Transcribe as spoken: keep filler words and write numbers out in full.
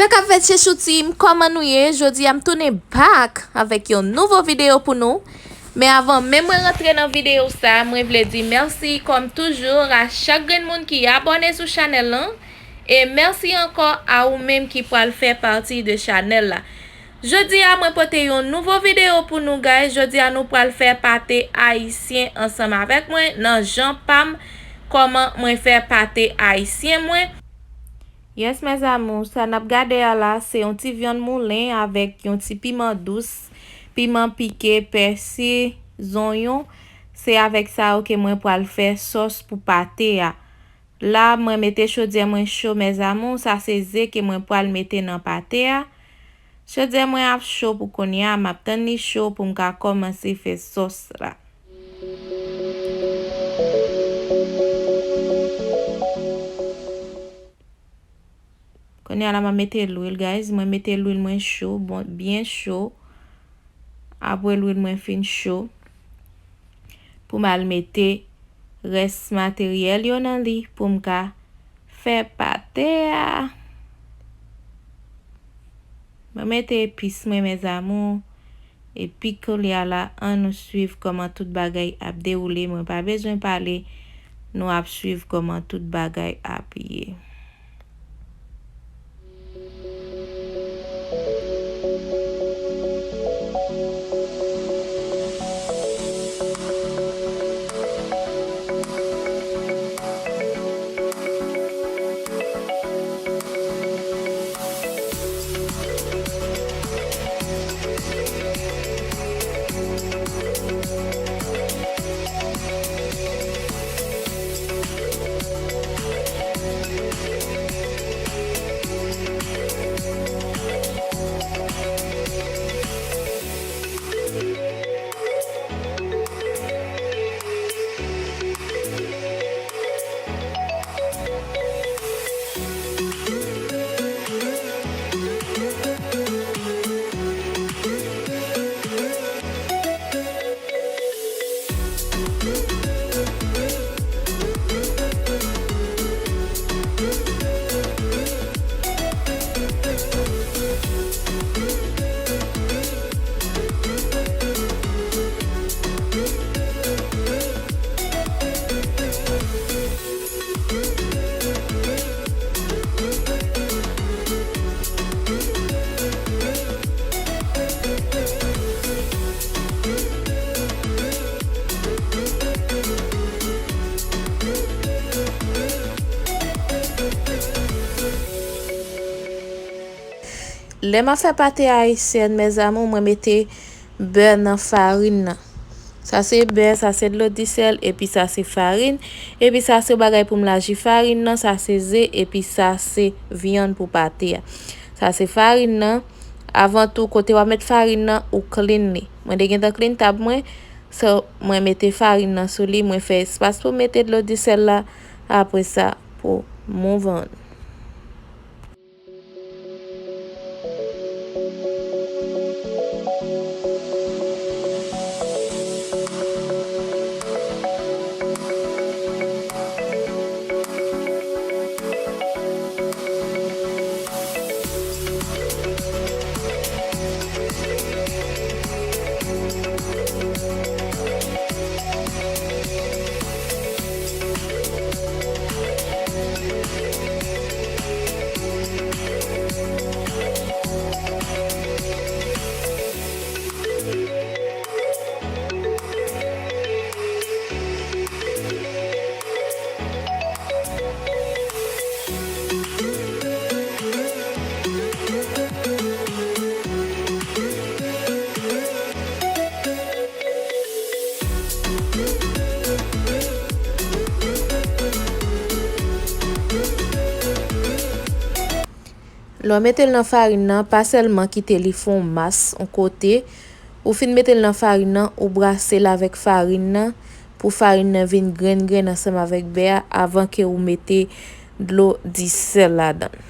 Sa k ap fèt, chechouti m, kòman nou ye? Jodi a m tounen back avèk yon nouvo videyo pou nou. Men avan menm mwen rantre nan videyo sa, mwen vle di mèsi kòm toujou a chak grenn moun ki abòne sou chanèl lan. E mèsi ankò a ou menm ki pral fè pati de chanèl la. Jodi a mwen pote yon nouvo videyo pou nou, guys. Jodi a nou pral fè pate ayisyen ansanm avèk mwen nan jan pa m, kòman mwen fè pate ayisyen mwen. Yes, mes amours, sa n ap gade a la, se yon ti vyann moulen avèk yon ti piman dous, piman pike, pèsi, zonyon. Se avèk sa yo ke mwen pral fè sòs pou pate a. La, mwen mete chodyè mwen cho, mes amours, sa se ze ke mwen pral mete nan pate a. Chodyè mwen ap cho pou kounye a, m ap tann li cho pou m ka kòmanse fè sòs la. Kounye a la, m ap mete lwil, guys. Mwen mete lwil mwen cho, bon, byen cho. Apre lwil mwen fin cho, pou m al mete rès materyèl yo nan li pou m ka fè pate a. Mwen mete epis mwen, mes amours. Epi kounye a la, ann nou swiv kòman tout bagay ap dewoule. Mwen pa bezwen pale, nou ap swiv kòman tout bagay ap ye. Lè m ap fè pate ayisyèn, mes amours, mwen mete bè nan farin nan. Sa se bè, sa se dlo disèl, epi sa se farin, epi sa se bagay pou m laji farin nan, sa se ze, epi sa se vyann pou pate a. Sa se farin nan. Avan tou, kote w ap met farin nan, ou clean li. Mwen te gentan clean tab mwen, so mwen mete farin nan sou li, mwen fè espas pou mete dlo disèl la, apre sa, pou move on. Lè w mete l nan farin nan, pa sèlman kite li fè yon mas yon kote. Ou fin mete l nan farin nan, ou brase l avèk farin nan pou farin nan vin grenn grenn ansanm avèk bè a avan ke ou mete dlo disèl ladan l.